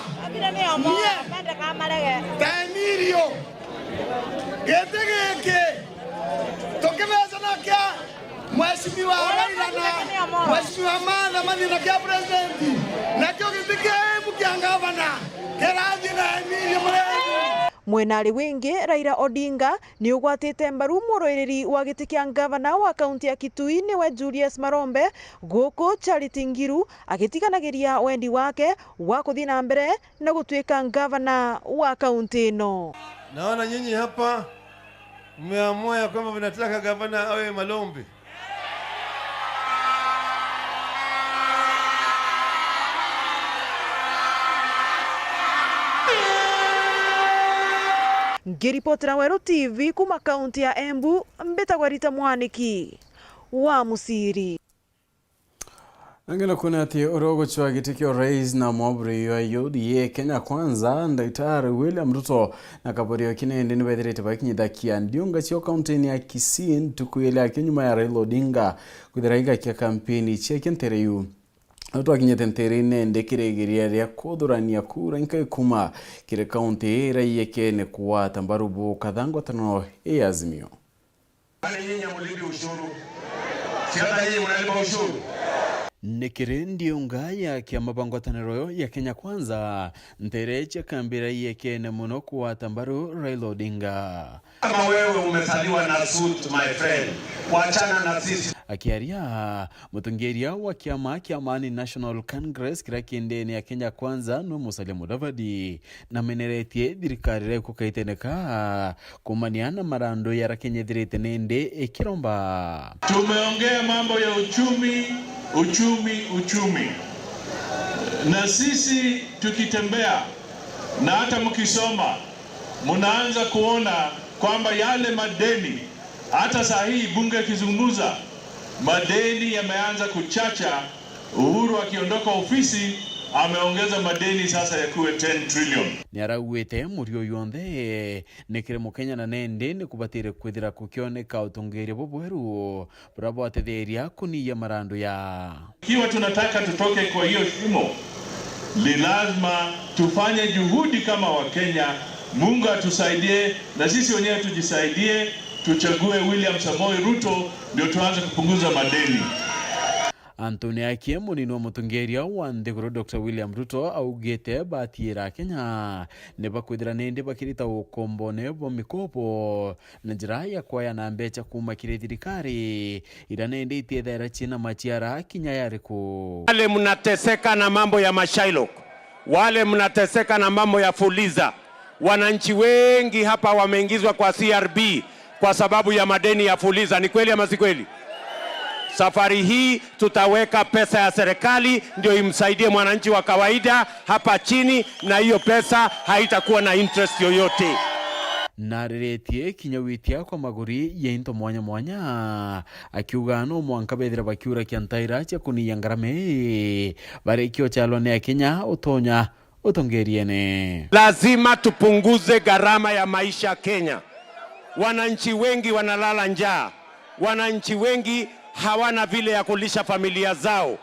nie, ta Emilio, giti giki tukibecana kia Mheshimiwa Raila na Mheshimiwa Martha mathina kia president, nakio giti kia Embu kia ngavana kirathie na Emilio Muregi. Mwenari wingi, Raila Odinga ni ugwatite mbaru muruiriri wa giti kia ngavana wa kaunti ya Kitui niwe Julius Marombe, guku Charity Ngilu agitiganagiria wendi wake wa kuthii na mbere na gutuika ngavana wa kaunti ino. Naona nyinyi hapa mmeamua ya kwamba mnataka gavana awe Malombe. Ngiripotera Weru T V kuma kaunti ya Embu, mbitagwa Rita Mwaniki wa Musiri. Angina kuona ati uro gucwa giti kia urais na mwaburi wa U D A Kenya Kwanza, Daktari William Ruto na Kaborio Kinende nibethirite bakinyithakia ndiunga cio kaunti-ini ya Kisii ntuku ili akio nyuma ya Raila Odinga kwithira igakia kampeni ciake ntere iu. Riu twakinyite ntere-ini indi kirigiria ria kuthurania kura inkai kuma kiri kaunti ii iria iekene kugwata mbaru bu kathangwatano ya Azimio. Kwani nyinyi hamlipi ushuru? Si hata nyinyi mnalipa ushuru? Ni kiri ndiunga ya kiama ba ngwataniro ya Kenya Kwanza, ntere cia kambira iekene muno kugwata mbaru Raila Odinga. Kama wewe umezaliwa na suit, my friend, wachana na sisi. Akiaria, mutongeria wa kiama kia Amani National Congress kiria ki ndene ya Kenya Kwanza, nwe Musalia Mudavadi, nameneretie thirikari iria ikukaitene ka kumania na marandu yarakenyethirite nindi ikiromba. Tumeongea mambo ya uchumi, uchumi, uchumi. Na sisi tukitembea, na hata mkisoma, mnaanza kuona Kwamba yale madeni, hata saa hii bunge ikizungumza, madeni yameanza kuchacha. Uhuru akiondoka ofisi, ameongeza madeni sasa yakuwe ten trillion. Niarauite murio yonthe ni kiri Mukenya na nendi ni kubatire kwithira kukioneka utongeria bubweru buria bwatetheria kuniia marandu ya. Ikiwa tunataka tutoke kwa hiyo shimo, ni lazima tufanye juhudi kama Wakenya. Mungu atusaidie na sisi wenyewe tujisaidie, tuchague William Samoei Ruto ndio tuanze kupunguza madeni. Anthony Akie, munini wa mutongeria wa nthiguru Doctor William Ruto, augite batiira Akenya ni bakwithira nindi bakirita ukombone bwa mikopo na njira ya kwayana mbeca kuuma kiri thirikari, iria nindi itiethaira ciina maciara kinya yariku. Wale mnateseka na mambo ya mashailok, wale mnateseka na mambo ya fuliza, wananchi wengi hapa wameingizwa kwa C R B kwa sababu ya madeni ya fuliza. Ni kweli ama si kweli? Safari hii tutaweka pesa ya serikali ndio imsaidie mwananchi wa kawaida hapa chini, na hiyo pesa haitakuwa na interest yoyote. Nariritie kinya witia kwa maguri ya into mwanya mwanya, akiuga no mwanka bethira bakiura kia ntaira cia kuniia ngarama ii, barikia ucalwa ni Akenya utonya utongeriene. Lazima tupunguze gharama ya maisha Kenya. Wananchi wengi wanalala njaa. Wananchi wengi hawana vile ya kulisha familia zao.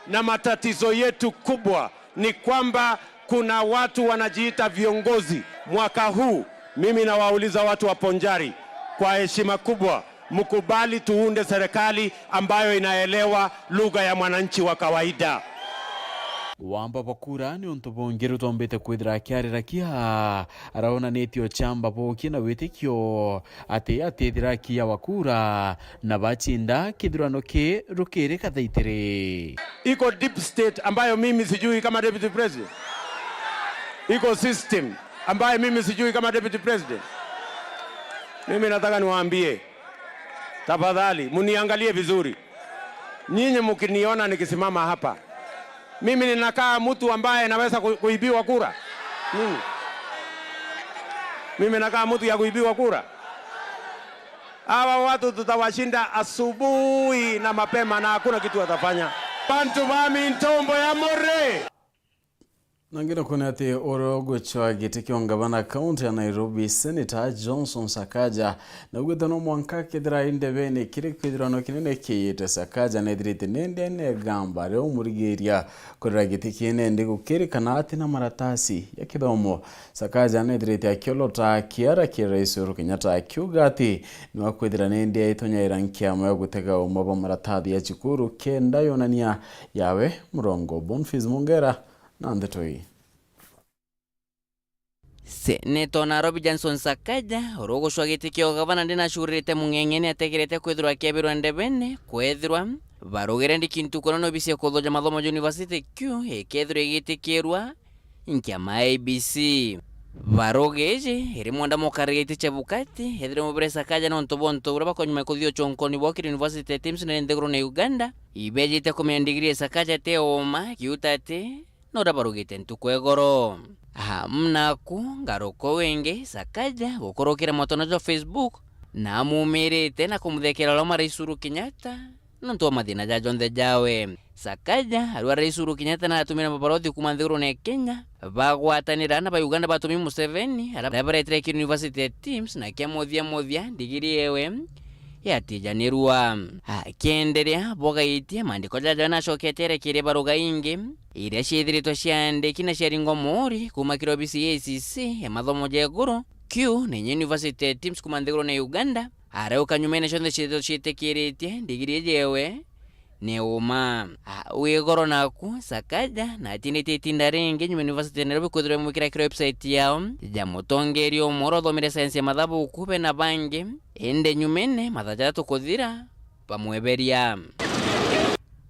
Na matatizo yetu kubwa ni kwamba kuna watu wanajiita viongozi. Mwaka huu, mimi nawauliza watu wa Ponjari kwa heshima kubwa, mkubali tuunde serikali ambayo inaelewa lugha ya mwananchi wa kawaida. Wamba bwa kura ni untu bungi rutombete kwithira akiarira kia, araonanitie uchamba buki na witikio ati atithira kia wa kura na bacinda kithurano ki rukiri kathaitiri. Iko deep state ambayo mimi sijui kama deputy president. Iko system ambayo mimi sijui kama deputy president. Mimi nataka niwaambie, tafadhali, muniangalie vizuri. Nyinyi mkiniona nikisimama hapa, mimi ninakaa mtu ambaye naweza ku-, kuibiwa kura? Mimi, mimi nakaa mtu ya kuibiwa kura? Hawa watu tutawashinda asubuhi na mapema na hakuna kitu watafanya. Bantu bami, ntombo ya more. Na ngina kwona ati uria ugucwa giti kia ungavana kaunti ya Nairobi, Senator Johnson Sakaja, naugite no mwanka akethira i ndebene kiri kithurano kinene kiite. Sakaja nethirite nende negamba ria umurigiria kurira giti kienendi gukirikana ati na maratasi ya kithomo. Sakaja nethirite akiolota kiara kia Rais Uhuru Kenyatta akiuga ati niwe akwithira nende aitonyaira nkiama ya gutega uma bwa maratathi ya cukuru kenda yonania yawe murongo. Boniface Mongera na ndeto ii. Senator Nairobi Johnson Sakaja, uria ugucwa giti kia ugavana ndi nacuririte mung'eng'e, ni ategerete kwithirwa akiebirwa ndebene kwethirwa barugire ndiki ntuku na obisi ya kuthuja mathomo University Q ikethirwa igitikirwa nkiama ya I E B C. Baruga iji iri mwenda mukarira giti Chebukati ethirwe mubire Sakaja nontu bwa untu buria bakonyuma kuthia uchonkoni bwao kiri university ya TIMS na nthiguru na Uganda ibejite kumenya ndigiri ya Sakaja ti uma, kiuta ati no uria barugite ntuku igoro. Amu naku ngaruko wingi Sakaja gukurukira mutandao jwa Facebook na amumirite na kumuthekera uria Rais Uhuru Kenyatta nontu bwa mathina ja jonthe jawe. Sakaja arua Rais Uhuru Kenyatta na atumire mabarothi kuuma nthigurune ya Kenya bagwatanira na ba Uganda batumi Museveni, aria baretire kiri university ya TIMS na kia muthia muthia ndigiri yewe yatijanirua. Akienderea bwagaitie, maandiko jaja nacokete arekeria baruga ingi iria ciithiritwe ciandiki na ciaringwa muuri kuuma kiri obisi ya A C C ya mathomo ja iguru, Q, na inya university ya TIMS kuuma nthigurune ya Uganda, arauka nyumene cionthe ciithiritwe ciitikiritie ndigiri iji yewe ni uma. A, wi goro naku, Sakaja na atinditie itinda ringi nyuma University ya Nairobi kwithirwa imwikira kiri website yao ja mutongeria umwe uria uthomire sayansi ya mathabu kube na bangi, indi nyumene mathaa jathatu kuthira bamweberia.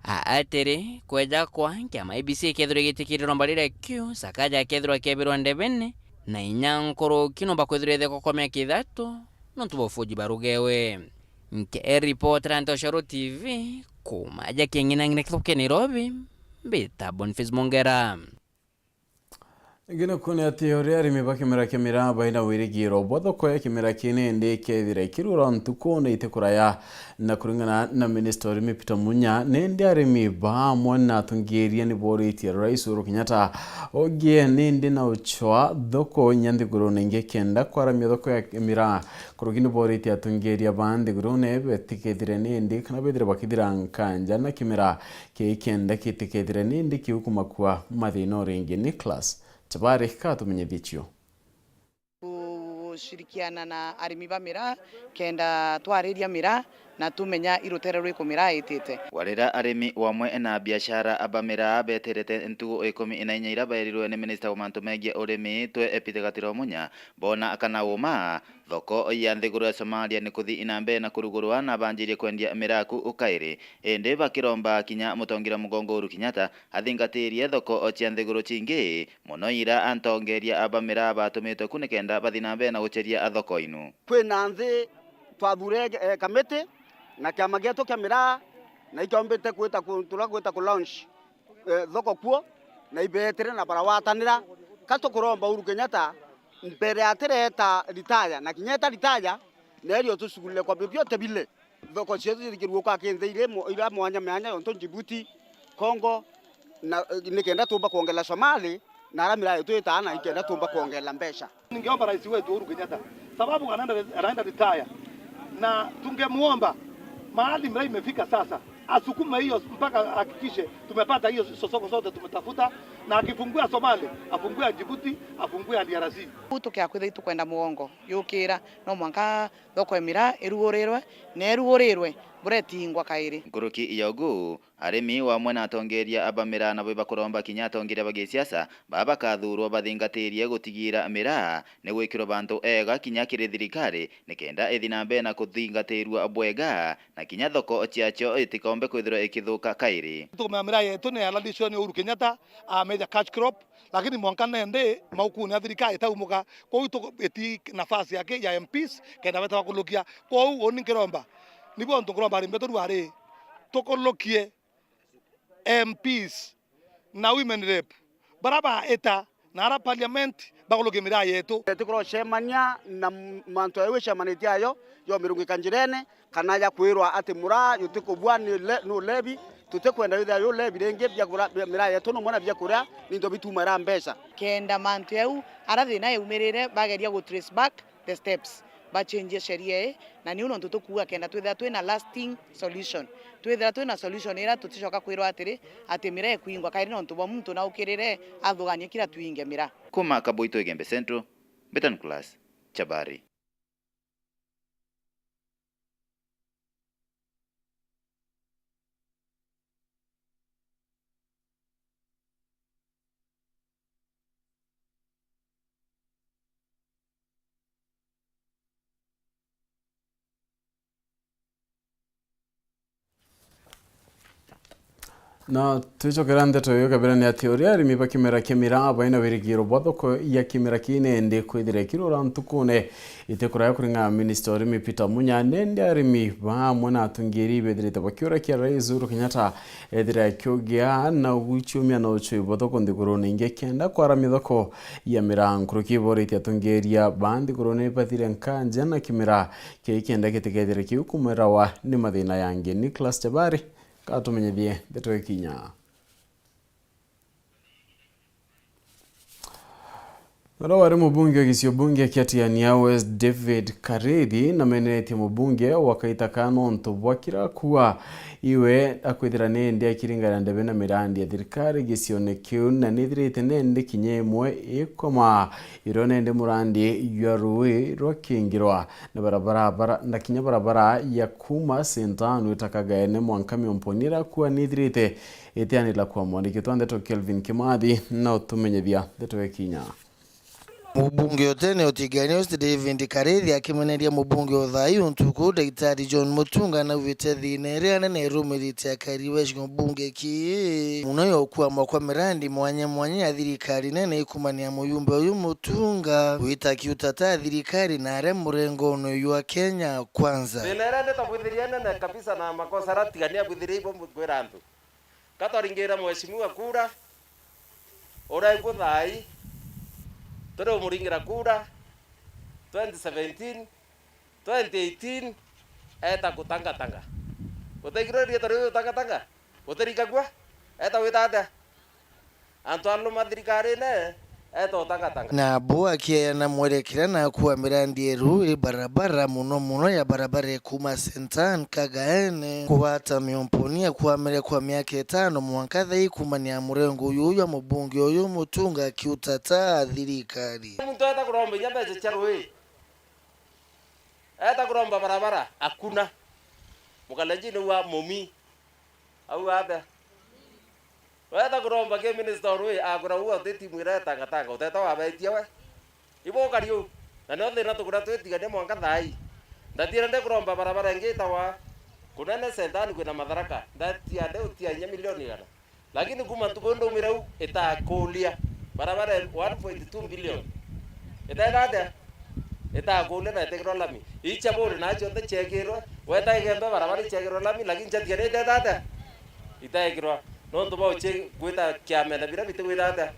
A, atiri, kweja kwa kiama I E B C ikethirwa igitikirirwa mbari ria Q, Sakaja akethirwa akiebirwa ndebene na inya nkuruki nomba kwithirwa ithekwa kwa miaka ithatu nontu bwa ufuji barugewe. Nkeripotera Ntoshoro T V kuuma ja King'inang'ina kithuki Nairobi, mbita Boniface Mongera. Ingi ni kuona ati uria arimi ba kimera kia miraa baina wirigiro bwa thoko ya kimera kii nindi kethira ikirura ntuku na itikuraya. Na kuringana na minista urimi Peter Munya, nindi arimi ba amwe na atongeria ni boritie Rais Uhuru Kenyatta ogie nindi na uchwa thoko inya nthigurune ingi kenda kwaramia thoko ya miraa. Kuruki ni boritie atongeria ba nthigurune betikethire nindi kana bethire bakithira nkanja na kimera kii kenda kitikethire nindi kiu kumakua mathina o ringi. Nicholas Chabari katumenyithie cio. Gushirikiana na arimi ba miraa kenda twariria miraa na tumenya i rutere rwiku miraa itite. Warira arimi wamwe na biashara ba miraa beterete ntugu ikumi na inya iria baerirwe ni minista wa mantu megie urimi twe Peter Gatiro Munya, bona kana uma thoko ya nthiguru ya Somalia ni kuthi na mbere na kurugurwa na banjirie kwendia miraa ku ukairi, indi bakiromba kinya mutongira mugongo Uhuru Kenyatta athingatirie thoko cia nthiguru cingi mono ira antongeria ba miraa batumitwe ku nikenda bathi na mbere na guceria thoko inu. Kwina nthi twathure, eh, kamiti na kiama gietu kia miraa na ikiombite kwita ku-, tura gwita ku launch, eh, thoko kuo na ibeetire na barawatanira. Ka tukuromba Uhuru Kenyatta mbere atireta ritaya na kinya eta ritaya, neerio tucugulire kwa biobiote bile. Thoko cietu cithikirue kwa kinthi iri mo-, ira mwanya mianya yontu Djibouti, Congo, na, eh, nikenda tumba kwongela Somali, na ara miraa yetu itaa na ikenda tumba kwongela mbeca. Ningeomba rais wetu Uhuru Kenyatta, sababu anaenda, anaenda retire, na tungemuomba mahali miraa imefika sasa, asukume hiyo mpaka ahakikishe tumepata hiyo soko zote tumetafuta, na akifungua Somali, afungue ya Djibouti, afungue ya D R C. Uu tukia kwithira itukwenda mugongo yukira, no mwanka thoko ya miraa irugurirwe, na irugurirwe buretingwa kairi. Nkuruki ya ugu, arimi wamwe na atongeria ba miraa nabo ibakuromba kinya atongeria ba gisiasa baa bakathurwa bathingatirie gutigira miraa ni gwikirwa bantu ega kinya kiri thirikari, nikenda ithi na mbere na kuthingatirua bwega na kinya thoko ciacio itikombe kwithirwa ikithuka kairi. Tukumenya miraa yetu ni yalandicirwe ni Uhuru Kenyatta, ameja cash crop, lakini mwanka nendi maukuni ya thirikari itaumuka. Kwou tu-, iti nafasi yake ya M Ps kenda beta bakulukia. Kwou uni nkiromba, nibo ntu nkuromba arimi betu riu ari, tukulukie M Ps na women rep bara baita na ara parliament bakulukie miraa yetu. Tukurocemania na m-, mantu jau icemanitie ayo, yomirungika njirene, kana ya kwirwa ati muraa jutikubua ni le-, ni ulevi, tutikwenda withira yu ulevi ringi, biakura, bia-, miraa yetu numwe na biakuria ni into bitumaira mbeca. Kenda mantu jau ara thina yaumirire bageria gu trace back the steps, bachenjie sheria ii, na niu nontu tukuuga kenda twithira twina lasting solution. Twithira twina solution ira tuticoka kwirwa atiri, ati miraa ikwingwa kairi nontu bwa muntu naukirire athuganie kira twinge miraa. Kuma Kaboito Igembe Central, Betan Class, Chabari. Na twicokera ndeto iyo kabira ni ati uria arimi ba kimera kia miraa baina wirigiro bwa thoko ya kimera kii nendi kwithira ikirura ntukune itikuraya kuringana na minista urimi Peter Munya, nendi arimi bamwe na atungiri bethirite bakiurakia Rais Uhuru Kenyatta ethira akiugia na guciumia na ucui bwa thoko nthigurune ingi kenda kwaramia thoko ya miraa. Nkuruki iboritie atongeria ba nthigurune bathire nkanja na kimera kii kenda gitikethire kiu kumerawa ni mathina yangi. Nicholas Chabari katumenyithie ndeto ikinya. Uria wari mubunge wa gicigo bunge kia Tigania West David Karithi nameneretie mubunge wa Kaitaka nontu bwa kira kua iwe akwithira nindi akiringana ndebe na mirandi ya thirikari gicione kiu, na nithirite nindi kinya imwe ikoma irio nindi murandi jwa rui rwa Kingirwa na barabara, bara-, na kinya barabara ya kuma Sentanu itakagaene mwanka Miomponi irakua nithirite itianira kwa mwandiki twa ndeto Kelvin Kimathi na utumenyithia ndeto ikinya. Mubunge o tene o Tigania West David Karithi akimeneria mubunge o thayu ntuku Daktari John Mutunga naugite thina iria nene irumirite akari ba gicigo bunge kii muno ya ukwama kwa mirandi mwanya mwanya ya thirikari nene ikumania muyumbe uyu Mutunga gwita kiutata thirikari na aria murengone uyu wa Kenya Kwanza. Thina iria nditabwithirie nene kabisa na makosa aria Tigania abwithirie ibo nkwira antu. Ka twaringire mheshimiwa kura, uria ibu thaai, Turi umuringira kura twenty seventeen, twenty eighteen, eta kutangatanga. Utegiro rieta riu utangatanga? Utirikagua? Eta wita atia? Antu aluma thirikarine, eta utangatanga. Nabo akieana mwerekera na kuamira ndieru iri barabara, muno muno ya barabara ikuma Saint Anne Kagaene, kubata miomponi ya kuamire kwa miaka itano mwanka thai kumania murengo uyu uyu wa mubunge uyu Mutunga akiutata thirikari. Muntu eta kuromba inya mbeca cia rui, eta kuromba barabara, akuna. Mukalenjini wa mumi. Au atia? Weta kuromba ki minister o rui, akwira uu uti timu ira etangatanga, uteta wabetia we. Ibo ukari uu. Na nio thina tukuria twitigania mwanka thaa ii. Ndatiere nde kuromba barabara ingi itawa Kunene Sentani kwina Matharaka. Ndatia nde utia inya milioni igana. Lakini kuma ntuku ndaumire uu, itakulia. Barabara one point two billion. Iteta atia? Itakulia na itekirwa lami. Icha buri na cionthe ciekirwe, weta Igembe barabara iciekirwa lami, lakini ciatiga ni iteta atia? Itaekirwa. Nontu bwa uci gwita kiamene bira bitigwita atia?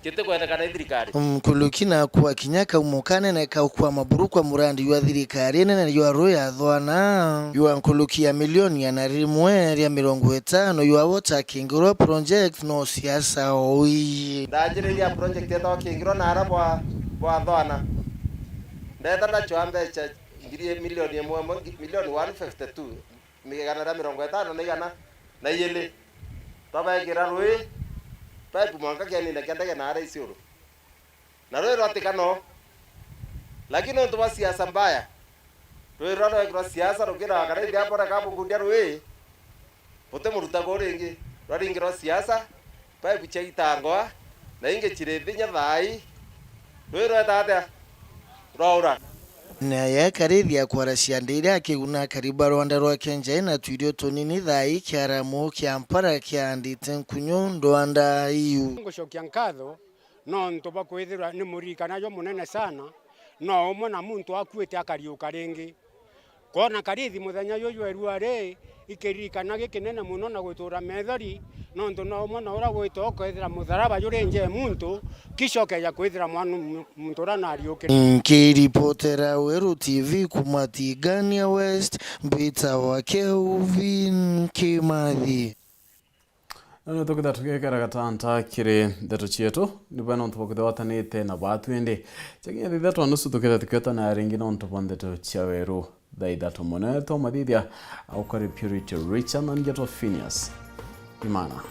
Gitikwendekana i thirikari. Nkuruki na kwa kinya kaumo kanene kau kwa maburu kwa murandi jwa thirikari nene jwa rui ya Thwana, jwa nkuruki ya milioni igana rimwe ria mirongo itano jwa Water Kingirwa project no siasa oi. Ndanjiriria project yetawa Kingirwa na ara bwa, bwa Thwana. Ndeta ndachwa mbeca ngiri milioni imwe, milioni one fifty two, igana ria mirongo itano na igana na ijiri. Twabekira rui pipe mwanka kianine kia ndege na ara Isiolo. Na rui rwatikano. Lakini nontu bwa siasa mbaya, rui rwa rwekirwa siasa rukira kana ithe apore kabukundia rui, buti muruta ku ringi, rwaringirwa siasa, pipe cia itangwa, na ingi ciri thinya thai, rui rweta atia? Rwaura. Na yakarithi akwara ciande iria akiguna akari ba rwanda rwa Kenjai na twirio tunini thai kiaramu kia mpara kiandite nkunyu ndwanda iu. Ngucokia nkatho nontu bwa kwithirwa ni muririkana jwa munene sana, no umwe na muntu akuite akariuka ringi. Kwona karithi muthenya juju erua ri, ikiririkana gikinene muno na gutura methori, nontu no umwe na uria gwita ukethira mutharaba juri nje muntu, kisha ukeja kwithira mwana mu-, muntu uria nariukire. Nkiripotera Weru T V kuma Tigania West, mbitawa Kelvin Kimathi. Na nio tukithira tugikira gatanta kiri ndeto cietu, ni bwega nontu bwa kwithirwa watanite na baatu indi. Chakinya thaa ithatu na nusu tukithira tukietana ringi nontu bwa ndeto cia weru. Thaa ithatu munene twa mathithia, aukari Purity Richard na ngeto Phineas Imana.